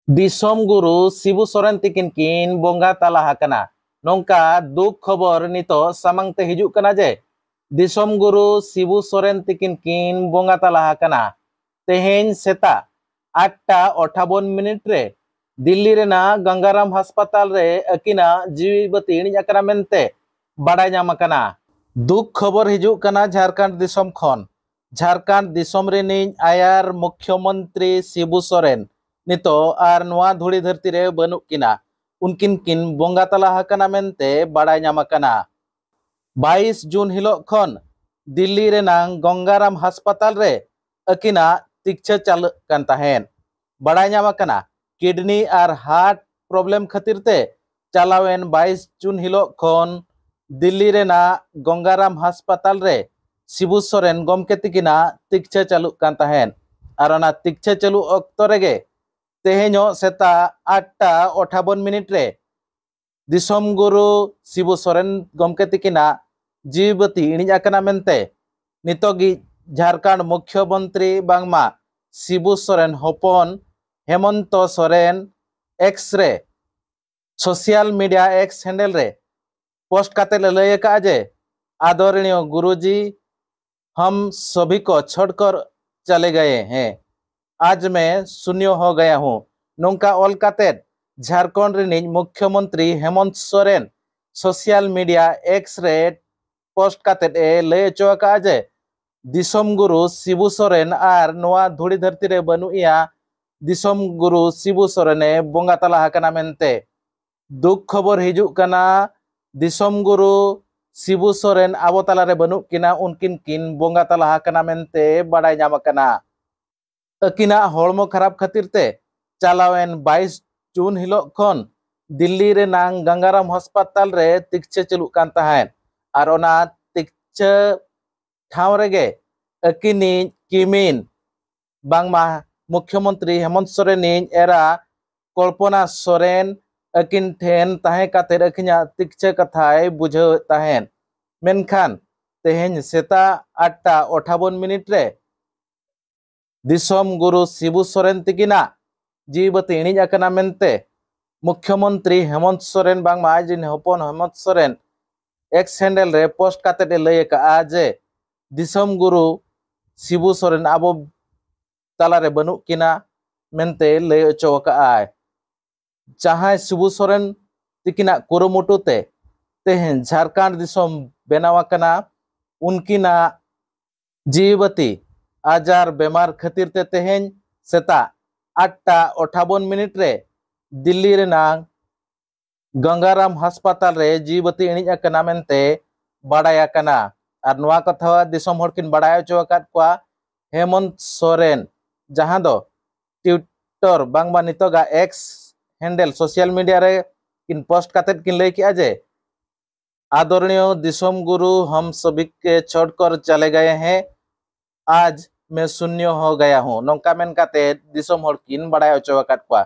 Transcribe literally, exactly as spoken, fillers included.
ᱫᱤᱥᱚᱢ ᱜᱩᱨᱩ ᱥᱤᱵᱩ ᱥᱚᱨᱮᱱ ᱛᱤᱠᱤᱱ ᱠᱤᱱ ᱵᱚᱸᱜᱟ ᱛᱟᱞᱟ ᱟᱠᱟᱱᱟ᱾ ᱱᱚᱝᱠᱟ ᱫᱩᱠ ᱠᱷᱚᱵᱚᱨ ᱱᱤᱛᱚᱜ ᱥᱟᱢᱟᱝ ᱛᱮ ᱦᱤᱡᱩᱜ ᱠᱟᱱᱟ ᱡᱮ ᱫᱤᱥᱚᱢ ᱜᱩᱨᱩ ᱥᱤᱵᱩ ᱥᱚᱨᱮᱱ ᱛᱤᱠᱤᱱ ᱠᱤᱱ ᱵᱚᱸᱜᱟ ᱛᱟᱞᱟ ᱟᱠᱟᱱᱟ᱾ ᱛᱮᱦᱮᱧ ᱥᱮᱛᱟᱜ ᱟᱴᱴᱟ ᱟᱴᱷᱟᱵᱚᱱ ᱢᱤᱱᱤᱴ ᱨᱮ ᱫᱤᱞᱞᱤ ᱨᱮᱱᱟᱜ ᱜᱟᱝᱜᱟᱨᱟᱢ ᱦᱟᱥᱯᱟᱛᱟᱞ ᱨᱮ ᱟᱹᱠᱤᱱᱟᱜ ᱡᱤᱣᱤ ᱵᱟᱹᱛᱤ ᱤᱬᱤᱡ ᱟᱠᱟᱱᱟ ᱢᱮᱱᱛᱮ ᱵᱟᱰᱟᱭ ᱧᱟᱢ ᱟᱠᱟᱱᱟ᱾ ᱫᱩᱠ ᱠᱷᱚᱵᱚᱨ ᱦᱤᱡᱩᱜ ᱠᱟᱱᱟ ᱡᱷᱟᱲᱠᱷᱚᱸᱰ ᱫᱤᱥᱚᱢ ᱠᱷᱚᱱ᱾ ᱡᱷᱟᱲᱠᱷᱚᱸᱰ ᱫᱤᱥᱚᱢ ᱨᱤᱱᱤᱡ ᱟᱭᱟᱨ ᱢᱩᱠᱷᱭᱚᱢᱚᱱᱛᱨᱤ ᱥᱤᱵᱩ ᱥᱚᱨᱮᱱ ᱱᱤᱛᱚᱜ ᱟᱨ ᱱᱚᱣᱟ ᱫᱷᱩᱲᱤ ᱫᱷᱟᱹᱨᱛᱤ ᱨᱮ ᱵᱟᱹᱱᱩᱜ ᱠᱤᱱᱟ᱾ ᱩᱱᱠᱤᱱ ᱠᱤᱱ ᱵᱚᱸᱜᱟ ᱛᱟᱞᱟ ᱟᱠᱟᱱᱟ ᱢᱮᱱᱛᱮ ᱵᱟᱰᱟᱭ ᱧᱟᱢ ᱟᱠᱟᱱᱟ᱾ ᱵᱟᱭᱤᱥ ᱡᱩᱱ ᱦᱤᱞᱳᱜ ᱠᱷᱚᱱ ᱫᱤᱞᱞᱤ ᱨᱮᱱᱟᱝ ᱜᱚᱝᱜᱟᱨᱟᱢ ᱦᱟᱥᱯᱟᱛᱟᱞ ᱨᱮ ᱟᱹᱠᱤᱱᱟᱜ ᱛᱤᱠᱪᱷᱟᱹ ᱪᱟᱞᱟᱜ ᱠᱟᱱ ᱛᱟᱦᱮᱸᱫ᱾ ᱵᱟᱰᱟᱭ ᱧᱟᱢ ᱟᱠᱟᱱᱟ, ᱠᱤᱰᱱᱤ ᱟᱨ ᱦᱟᱨᱴ ᱯᱨᱚᱵᱞᱮᱢ ᱠᱷᱟᱹᱛᱤᱨ ᱛᱮ ᱪᱟᱞᱟᱣᱮᱱ ᱵᱟᱭᱤᱥ ᱡᱩᱱ ᱦᱤᱞᱳᱜ ᱠᱷᱚᱱ ᱫᱤᱞᱞᱤ ᱨᱮᱱᱟᱜ ᱜᱚᱝᱜᱟᱨᱟᱢ ᱦᱟᱥᱯᱟᱛᱟᱞ ᱨᱮ ᱥᱤᱵᱩ ᱥᱚᱨᱮᱱ ᱜᱚᱢᱠᱮ ᱛᱤᱠᱤᱱᱟᱜ ᱛᱤᱠᱪᱷᱟᱹ ᱪᱟᱹᱞᱩᱜ ᱠᱟᱱ ᱛᱟᱦᱮᱸᱫ᱾ ᱟᱨ ᱚᱱᱟ ᱛᱤᱠᱪᱷᱟᱹ ᱪᱟᱹᱞᱩ ᱚᱠᱛᱚ ᱨᱮᱜᱮ ᱛᱮᱦᱮᱧᱚᱜ ᱥᱮᱛᱟᱜ ᱟᱴᱴᱟ ᱟᱴᱷᱟᱵᱚᱱ ᱢᱤᱱᱤᱴ ᱨᱮ ᱫᱤᱥᱚᱢ ᱜᱩᱨᱩ ᱥᱤᱵᱩ ᱥᱚᱨᱮᱱ ᱜᱚᱢᱠᱮ ᱛᱤᱠᱤᱱᱟᱜ ᱡᱤᱣᱤ ᱵᱟᱹᱛᱤ ᱤᱬᱤᱡ ᱟᱠᱟᱱᱟ ᱢᱮᱱᱛᱮ ᱱᱤᱛᱚᱜᱤᱡ ᱡᱷᱟᱲᱠᱷᱚᱸᱰ ᱢᱩᱠᱷᱭᱚᱢᱚᱱᱛᱨᱤ ᱵᱟᱝᱢᱟ ᱥᱤᱵᱩ ᱥᱚᱨᱮᱱ ᱦᱚᱯᱚᱱ ᱦᱮᱢᱚᱱᱛᱚ ᱥᱚᱨᱮᱱ ᱮᱠᱥ ᱨᱮ, ᱥᱳᱥᱟᱞ ᱢᱤᱰᱤᱭᱟ ᱮᱠᱥ ᱦᱮᱱᱰᱮᱞ ᱨᱮ ᱯᱳᱥᱴ ᱠᱟᱛᱮ ᱞᱮ ᱞᱟᱹᱭ ᱟᱠᱟᱫᱼᱟ ᱡᱮ, ᱟᱫᱚᱨᱤᱱᱤᱭᱚ ᱜᱩᱨᱩᱡᱤ, ᱦᱟᱢ ᱥᱚᱵᱷᱤ ᱠᱚ ᱪᱷᱳᱰᱠᱚᱨ ᱪᱟᱞᱮ ᱜᱟᱭᱮ ᱦᱮᱸ, ᱟᱡ ᱢᱮ ᱥᱩᱱᱭᱚ ᱦᱳ ᱜᱟᱭᱟ ᱦᱩᱸ᱾ ᱱᱚᱝᱠᱟ ᱚᱞ ᱠᱟᱛᱮ ᱡᱷᱟᱲᱠᱷᱚᱸᱰ ᱨᱤᱱᱤᱡ ᱢᱩᱠᱷᱭᱚᱢᱚᱱᱛᱨᱤ Hemant Soren social media X ᱨᱮ ᱯᱳᱥᱴ ᱠᱟᱛᱮ ᱮ ᱞᱟᱹᱭ ᱦᱚᱪᱚ ᱟᱠᱟᱫᱼᱟ ᱡᱮ, ᱫᱤᱥᱚᱢ ᱜᱩᱨᱩ ᱥᱤᱵᱩ ᱥᱚᱨᱮᱱ ᱟᱨ ᱱᱚᱣᱟ ᱫᱷᱩᱲᱤ ᱫᱷᱟᱹᱨᱛᱤ ᱨᱮ ᱵᱟᱹᱱᱩᱜ ᱮᱭᱟ᱾ ᱫᱤᱥᱚᱢ ᱜᱩᱨᱩ ᱥᱤᱵᱩ ᱥᱚᱨᱮᱱᱮ ᱵᱚᱸᱜᱟ ᱛᱟᱞᱟ ᱟᱠᱟᱱᱟ ᱢᱮᱱᱛᱮ ᱫᱩᱠ ᱠᱷᱚᱵᱚᱨ ᱦᱤᱡᱩᱜ ᱠᱟᱱᱟ᱾ ᱫᱤᱥᱚᱢ ᱜᱩᱨᱩ ᱥᱤᱵᱩ ᱥᱚᱨᱮᱱ ᱟᱵᱚ ᱛᱟᱞᱟᱨᱮ ᱵᱟᱹᱱᱩᱜ ᱠᱤᱱᱟ, ᱩᱱᱠᱤᱱ ᱠᱤᱱ ᱵᱚᱸᱜᱟ ᱛᱟᱞᱟ ᱟᱠᱟᱱᱟ ᱢᱮᱱᱛᱮ ᱵᱟᱰᱟᱭ ᱧᱟᱢ ᱟᱠᱟᱱᱟ᱾ ᱟᱹᱠᱤᱱᱟᱜ ᱦᱚᱲᱢᱚ ᱠᱷᱟᱨᱟᱯ ᱠᱷᱟᱹᱛᱤᱨ ᱛᱮ ᱪᱟᱞᱟᱣᱮᱱ ᱵᱟᱭᱤᱥ ᱡᱩᱱ ᱦᱤᱞᱳᱜ ᱠᱷᱚᱱ ᱫᱤᱞᱞᱤ ᱨᱮᱱᱟᱝ ᱜᱟᱝᱜᱟᱨᱟᱢ ᱦᱟᱥᱯᱟᱛᱟᱞ ᱨᱮ ᱛᱤᱠᱪᱷᱟᱹ ᱪᱟᱹᱞᱩᱜ ᱠᱟᱱ ᱛᱟᱦᱮᱸᱫ᱾ ᱟᱨ ᱚᱱᱟ ᱛᱤᱠᱪᱷᱟᱹ ᱴᱷᱟᱶ ᱨᱮᱜᱮ ᱟᱹᱠᱤᱱᱤᱡ ᱠᱤᱢᱤᱱ ᱵᱟᱝᱢᱟ ᱢᱩᱠᱷᱭᱚᱢᱚᱱᱛᱨᱤ ᱦᱮᱢᱚᱱᱛ ᱥᱚᱨᱮᱱᱤᱡ ᱮᱨᱟ ᱠᱚᱞᱯᱚᱱᱟ ᱥᱚᱨᱮᱱ ᱟᱹᱠᱤᱱ ᱴᱷᱮᱱ ᱛᱟᱦᱮᱸ ᱠᱟᱛᱮ ᱟᱹᱠᱤᱱᱟᱜ ᱛᱤᱠᱪᱷᱟᱹ ᱠᱟᱛᱷᱟᱭ ᱵᱩᱡᱷᱟᱹᱣᱮᱫ ᱛᱟᱦᱮᱸᱫ᱾ ᱢᱮᱱᱠᱷᱟᱱ ᱛᱮᱦᱮᱧ ᱥᱮᱛᱟᱜ ᱟᱴᱴᱟ ᱟᱴᱷᱟᱵᱚᱱ ᱢᱤᱱᱤᱴ ᱨᱮ ᱫᱤᱥᱚᱢ ᱜᱩᱨᱩ ᱥᱤᱵᱩ ᱥᱚᱨᱮᱱ ᱛᱤᱠᱤᱱᱟᱜ ᱡᱤᱣᱤ ᱵᱟᱹᱛᱤ ᱤᱬᱤᱡ ᱟᱠᱟᱱᱟ ᱢᱮᱱᱛᱮ ᱢᱩᱠᱷᱭᱚᱢᱚᱱᱛᱨᱤ ᱦᱮᱢᱚᱱᱛ ᱥᱚᱨᱮᱱ ᱵᱟᱝᱢᱟ ᱟᱡ ᱨᱤᱱ ᱦᱚᱯᱚᱱ ᱦᱮᱢᱚᱱᱛ ᱥᱚᱨᱮᱱ X handle ᱨᱮ ᱯᱳᱥᱴ ᱠᱟᱛᱮᱫ ᱮ ᱞᱟᱹᱭ ᱟᱠᱟᱫᱼᱟ ᱡᱮ ᱫᱤᱥᱚᱢ ᱜᱩᱨᱩ ᱥᱤᱵᱩ ᱥᱚᱨᱮᱱ ᱟᱵᱚ ᱛᱟᱞᱟᱨᱮ ᱵᱟᱹᱱᱩᱜ ᱠᱤᱱᱟ ᱢᱮᱱᱛᱮ ᱞᱟᱹᱭ ᱦᱚᱪᱚ ᱟᱠᱟᱫᱼᱟᱭ᱾ ᱡᱟᱦᱟᱸᱭ ᱥᱤᱵᱩ ᱥᱚᱨᱮᱱ ᱛᱤᱠᱤᱱᱟᱜ ᱠᱩᱨᱩᱢᱩᱴᱩ ᱛᱮ ᱛᱮᱦᱮᱧ ᱡᱷᱟᱲᱠᱷᱚᱸᱰ ᱫᱤᱥᱚᱢ ᱵᱮᱱᱟᱣ ᱟᱠᱟᱱᱟ, ᱩᱱᱠᱤᱱᱟᱜ ᱡᱤᱣᱤ ᱵᱟᱹᱛᱤ ᱟᱡᱟᱨ ᱵᱮᱢᱟᱨ ᱠᱷᱟᱹᱛᱤᱨ ᱛᱮ ᱛᱮᱦᱮᱧ ᱥᱮᱛᱟᱜ ᱟᱴᱴᱟ ᱟᱴᱷᱟᱵᱚᱱ ᱢᱤᱱᱤᱴ ᱨᱮ ᱫᱤᱞᱞᱤ ᱨᱮᱱᱟᱝ ᱜᱚᱝᱜᱟᱨᱟᱢ ᱦᱟᱥᱯᱟᱛᱟᱞ ᱨᱮ ᱡᱤᱣᱤ ᱵᱟᱹᱛᱤ ᱤᱬᱤᱡ ᱟᱠᱟᱱᱟ ᱢᱮᱱᱛᱮ ᱵᱟᱲᱟᱭ ᱟᱠᱟᱱᱟ᱾ ᱟᱨ ᱱᱚᱣᱟ ᱠᱟᱛᱷᱟ ᱫᱤᱥᱚᱢ ᱦᱚᱲ ᱠᱤᱱ ᱵᱟᱲᱟᱭ ᱦᱚᱪᱚ ᱟᱠᱟᱫ ᱠᱚᱣᱟ ᱦᱮᱢᱚᱱᱛ ᱥᱚᱨᱮᱱ, ᱡᱟᱦᱟᱸ ᱫᱚ ᱴᱩᱭᱴᱟᱨ ᱵᱟᱝᱢᱟ ᱱᱤᱛᱚᱜᱟᱜ X handle social media ᱨᱮ ᱠᱤᱱ ᱯᱳᱥᱴ ᱠᱟᱛᱮᱫ ᱠᱤᱱ ᱞᱟᱹᱭ ᱠᱮᱜᱼᱟ ᱡᱮ ᱟᱫᱚᱨᱚᱬᱤᱭᱚ ᱫᱤᱥᱚᱢ ᱜᱩᱨᱩ ᱦᱚᱢ ᱥᱚᱵᱷᱤ ᱠᱮ ᱪᱷᱚᱰ ᱠᱚᱨ ᱪᱟᱞᱮ ᱜᱟᱭᱮ ᱦᱮᱸ, ᱟᱡ ᱢᱮ ᱥᱩᱱᱭᱚ ᱦᱚ ᱜᱟᱭᱟ ᱦᱚᱸ, ᱱᱚᱝᱠᱟ ᱢᱮᱱ ᱠᱟᱛᱮ ᱫᱤᱥᱚᱢ ᱦᱚᱲ ᱠᱤᱱ ᱵᱟᱲᱟᱭ ᱦᱚᱪᱚ ᱟᱠᱟᱫ ᱠᱚᱣᱟ᱾